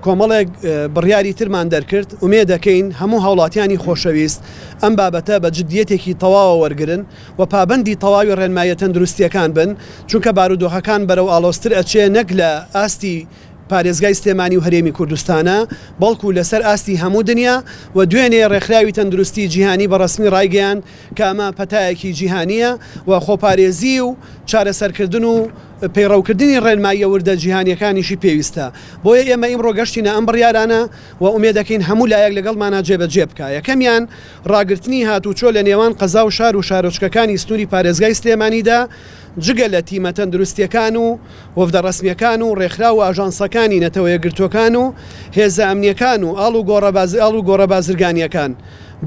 کۆمەڵێک بڕیاری ترمان دەرکرد، ئومێدەکەین هەموو هاوڵاتیانی خۆشەویست ئەم بابەتە بە جدیەتێکی تەواوە وەرگرن و پابەندی تەواوی ڕێنماییە تەندروستییەکان بن، چونکە بارودۆخەکان بەرەو ئاڵۆزتر ئەچێ نەک لە ئاستی پارێزگای سلێمانی و هەرێمی کوردستانە بەڵکو لەسەر ئاستی هەموو دنیا و دوێنێ ڕێکخراوی تەندروستی جیهانی بە ڕەسمی ڕایگەیاند کە ئەمە پەتایەکی جیهانییە و خۆپارێزی و چارەسەرکردن و پەیڕەوکردنی ڕێنماییە وردە جیهانییەکانیشی پێویستە. بۆیە ئێمە ئیمڕۆ گەشتینە ئەم بڕیارانە و ئومێدەکەین هەموو لایەک لەگەڵمانا جێبەجێ بکا. یەکەمیان، ڕاگرتنی هاتووچۆ لە نێوان قەزا و شار و شارۆچکەکانی سنووری پارێزگای سلێمانیدا جگە لە تیمە تەندروستییەکان و وەفدە ڕەسمییەکان و ڕێکخراو و ئاژانسەکانی نەتەوەیەکگرتووەکان و هێزە ئەمنییەکان و ئاڵوگۆڕە بازرگانییەکان.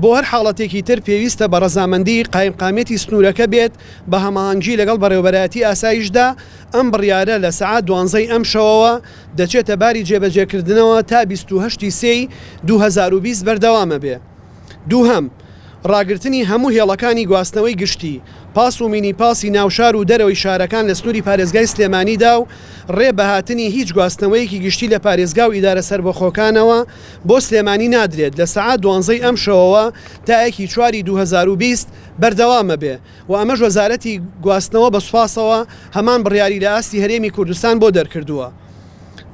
بۆ هەر حاڵەتێکی تر پێویستە بە ڕەزامەندی قایمقامیەتی سنوورەکە بێت بە هەماهەنگی لەگەڵ بەڕێوەبەرایەتی ئاسایشدا، ئەم بڕیارە لە سەعات دوانزەی ئەمشەوەوە دەچێتە باری جێبەجێکردنەوە تا 28 ی سێی 2020 بەردەوامەبێ. دووهەم، ڕاگرتنی هەموو هێڵەکانی گواستنەوەی گشتی، پاس و مینی پاسی ناو شار و دەرەوەی شارەکان لە سنووری پارێزگای سلێمانیدا و ڕێ بە هاتنی هیچ گواستنەوەیەکی گشتی لە پارێزگا و ئیدارە سەربەخۆکانەوە بۆ سلێمانی نادرێت لە سەعات دوانزەی ئەمشەوەوە تا یەکی چواری 2020 بەردەوامەبێ و ئەمەش وەزارەتی گواستنەوە بە سوپاسەوە هەمان بڕیاری لە ئاستی هەرێمی کوردستان بۆ دەرکردووە.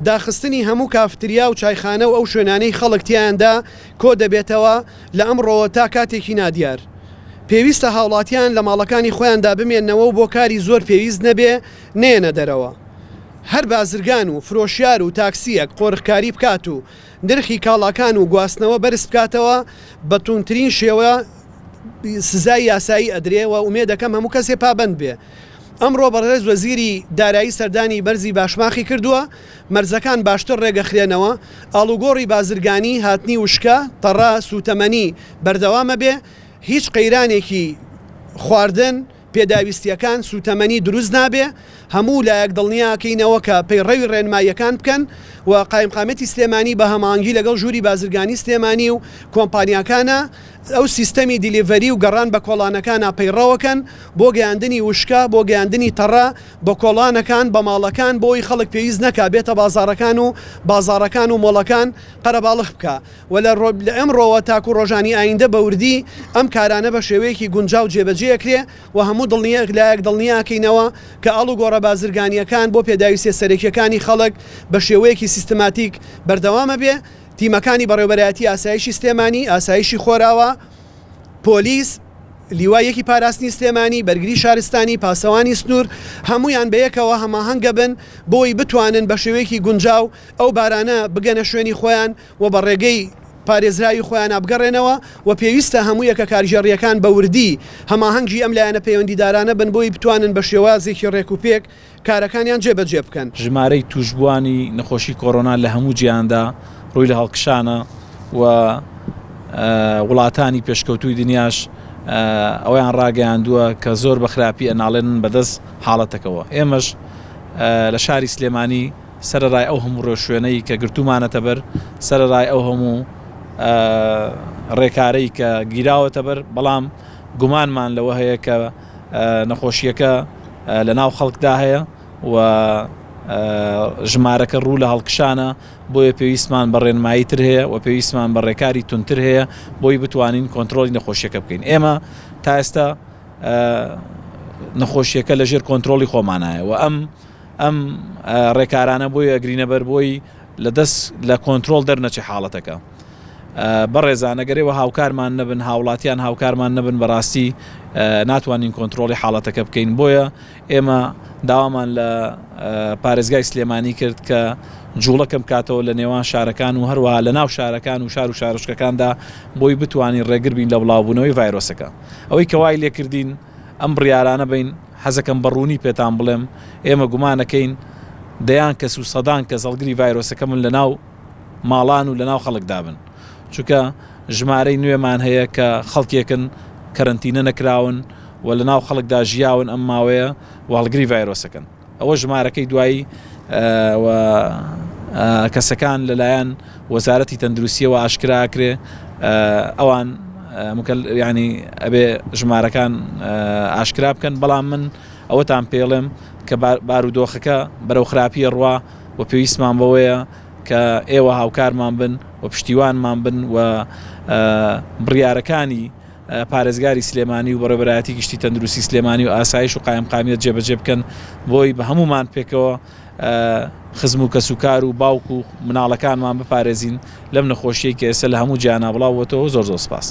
داخستنی هەموو کافتریا و چایخانە و ئەو شوێنانەی خەڵک تیایاندا کۆدەبێتەوە لە ئەمڕۆوە تا کاتێکی نادیار. پێویستە هاوڵاتیان لە ماڵەکانی خۆیاندا بمێننەوە و بۆ کاری زۆر پێویست نەبێ نەیەنە دەرەوە. هەر بازرگان و فرۆشیار و تاکسییەک قۆرخکاری بکات و نرخی کاڵاکان و گواستنەوە بەرز بکاتەوە بە توندترین شێوە سزای یاسایی ئەدرێ و ئومێدەکەم هەموو کەسێ پابەند بێ. ئەمڕۆ بەڕێز وەزیری دارایی سەردانی بەرزی باشماخی کردووە، مەرزەکان باشتر ڕێگەخرێنەوە، ئاڵوگۆڕی بازرگانی، هاتنی وشکە، تەڕە، سووتەمەنی بەردەوامەبێ، هیچ قەیرانێکی خواردن، پێداویستییەکان، سووتەمەنی دروست نابێ، هەموو لایەک دڵنیاکەینەوە کە پەیڕەوی ڕێنماییەکان بکەن و قایمقامیەتی سلێمانی بە هەماهەنگی لەگەڵ ژووری بازرگانی سلێمانی و کۆمپانیاکانە ئەو سیستەمی delivery و گەڕان بە کۆڵانەکانا پەیڕەوەکەن بۆ گەیاندنی وشکە، بۆ گەیاندنی تەڕە بە کۆڵانەکان، بە ماڵەکان، بۆی خەڵک پێویست نەکا بێتە بازاڕەکان و بازاڕەکان و مۆڵەکان قەرەباڵخ بکا و لە لە ئەمڕۆوە تاکو ڕۆژانی ئایندە بە وردی ئەم کارانە بە شێوەیەکی گونجاو جێبەجێ ئەکرێ و هەموو دڵنیا لایەک دڵنیاکەینەوە کە ئاڵوگۆڕە بازرگانییەکان بۆ پێداویستیە سەرەکییەکانی خەڵک بە شێوەیەکی سیستماتیک بەردەوامەبێ. تیمەکانی بەڕێوەبەرایەتی ئاسایشی سلێمانی، ئاسایشی خۆراوا، پۆلیس، لیوای یەکی پاراستنی سلێمانی، بەرگری شارستانی، پاسەوانی سنوور، هەموویان بەیەکەوە هەماهەنگەبن بۆی بتوانن بە شێوەیەکی گونجاو ئەو بارانە بگەنە شوێنی خۆیان و بە ڕێگەی پارێزراوی خۆیانا بگەڕێنەوە و پێویستە هەموو یەکە کارگێڕییەکان بە وردی هەماهەنگی ئەم لایەنە پەیوەندیدارانە بن بۆی بتوانن بە شێوازێکی ڕێکوپێک کارەکانیان جێبەجێ بکەن. ژمارەی تووشبووانی نەخۆشی کۆرۆنا لە هەموو جیهاندا ڕووی لە هەڵکشانە و وڵاتانی پێشکەوتووی دنیاش ئەوەیان ڕاگەیاندووە کە زۆر بە خراپی ئەناڵێنن بەدەست حاڵەتەکەوە. ئێمەش لە شاری سلێمانی سەرەڕای ئەو هەموو ڕێوشوێنەی کە گرتوومانەتە بەر، سەرەڕای ئەو هەموو ڕێکارەی کە گیراوەتە بەر، بەڵام گومانمان لەوە هەیە کە نەخۆشییەکە لە ناو خەڵکدا هەیە و ژمارەکە ڕوو لە هەڵکشانە، بۆیە پێویستمان بە ڕێنمایی تر هەیە و پێویستمان بە ڕێکاری توندتر هەیە بۆی بتوانین کۆنترۆڵی نەخۆشیەکە بکەین. ئێمە تا ئێستا نەخۆشیەکە لە ژێر کۆنترۆڵی خۆمانایە و ئەم ئەم ڕێکارانە بۆی ئەگرینە بەر بۆی لە دەست لە کۆنترۆڵ دەرنەچێ حاڵەتەکە. بەڕێزان ئەگەر ئێوە هاوکارمان نەبن هاوڵاتیان هاوکارمان نەبن بەڕاستی ناتوانین کۆنترۆڵی حاڵەتەکە بکەین بۆیە ئێمە داوامان لە پارێزگای سلێمانی کرد کە جوڵە کەم کاتەوە لە نێوان شارەکان و هەروەها لە ناو شارەکان و شار و شارۆچکەکاندا بۆی بتوانین ڕێگر بین لە بڵاوبوونەوەی ڤایرۆسەکە ئەوەی کە وای لێکردین ئەم بڕیارانە بین حەزەکەم بە ڕوونی پێتان بڵێم ئێمە گومانەکەین دەیان کەس و سەدان کەس هەڵگری ڤایرۆسەکە من لە ناو ماڵان و لەناو خەڵکدا بن چونکە ژمارەی نوێمان هەیە کە خەڵکێکن کەرەنتینە نەکراون و لەناو خەڵکدا ژیاون ئەم ماوەیە و هەڵگری ڤایرۆسەکەن ئەوە ژمارەکەی دوایی و کەسەکان لەلایەن وەزارەتی تەندروستیەوە ئاشکراکرێ ئەوان ینی ئەبێ ژمارەکان ئاشکرا بکەن بەڵام من ئەوەتان پێڵێم کە بارودۆخەکە بەرەو خراپیە ڕوا و پێویستمان بەوەیە. کە ئێوە هاوکارمان بن و پشتیوانمان بن و بڕیارەکانی پارێزگاری سلێمانی و بەڕێوەبەرایەتی گشتی تەندروستی سلێمانی و ئاسایش و قایمقامیەت جێبەجێ بکەن بۆی بە هەموومان پێکەوە خزم و کەسوکار و باوک و مناڵەکانمان بپارێزین لەم نەخۆشیەی کە ئێستا لە هەموو جیهانا بڵاو بۆتەوە زۆر زۆر سپاس.